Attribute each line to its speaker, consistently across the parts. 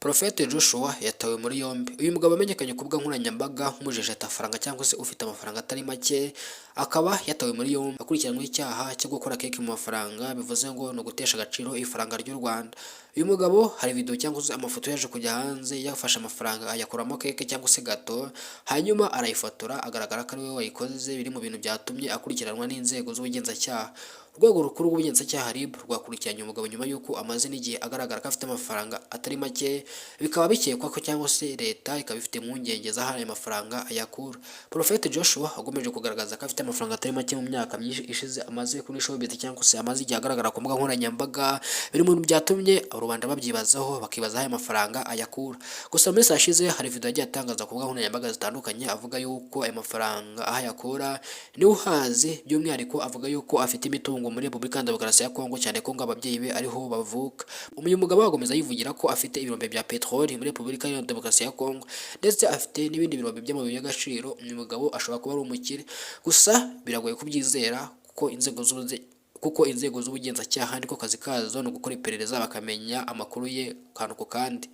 Speaker 1: Prophet Joshua yatawe muri yombi. Uyu mugabo wamenyekanye ku mbuga nkoranyambaga nk'umujejetafaranga cyangwa se ufite amafaranga atari make, akaba yatawe muri yombi akurikiranyweho icyaha cyo gukora keke mu mafaranga, bivuze ngo ni ugutesha agaciro ifaranga ry'u Rwanda. Uyu mugabo hari video cyangwa se amafoto yaje kujya hanze yafashe amafaranga ayakoramo keke cyangwa se gato, hanyuma arayifotora agaragara ko ari we wayikoze, biri mu bintu byatumye akurikiranwa n'inzego z'ubugenzacyaha. Urwego rukuru rw'ubugenzacyaha RIB rwakurikiranye umugabo nyuma y'uko amaze n'igihe agaragara ko afite amafaranga atari make, bikaba bikekwa ko cyangwa se leta ikaba ifite impungenge z'aho ayo mafaranga ayakura. Prophet Joshua wakomeje kugaragaza ko afite amafaranga atari make mu myaka myinshi ishize amaze kuri showbiz cyangwa se amaze igihe agaragara ku mbuga nkoranyambaga, biri mu bintu byatumye rubanda babyibazaho, bakibaza aho ayo mafaranga ayakura. Gusa mu minsi yashize hari video yagiye atangaza ku mbuga nkoranyambaga zitandukanye avuga yuko ayo mafaranga aho ayakura niwe uhazi, by'umwihariko avuga yuko afite imitungo muri Repubulika ya Demokarasi ya Kongo, cyane ko ngo ababyeyi be ariho bavuka. Uyu mugabo akomeza yivugira ko afite ibirombe bya peteroli muri Repubulika ya Demokarasi ya Kongo, ndetse afite n'ibindi birombe by'amabuye y'agaciro. Uyu mugabo ashobora kuba ari umukire, gusa biragoye kubyizera kuko inzego z'ubugenzacyaha niko kazi kazo, ni ugukora iperereza bakamenya amakuru ye akantu ku kandi.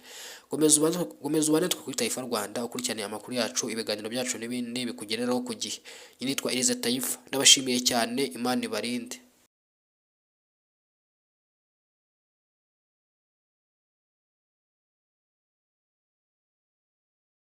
Speaker 1: Komeza ubane twe kuri Taifa Rwanda, ukurikirane amakuru yacu, ibiganiro byacu n'ibindi bikugereraho ku gihe. Nitwa Elize Taifa, ndabashimiye cyane, Imana ibarinde.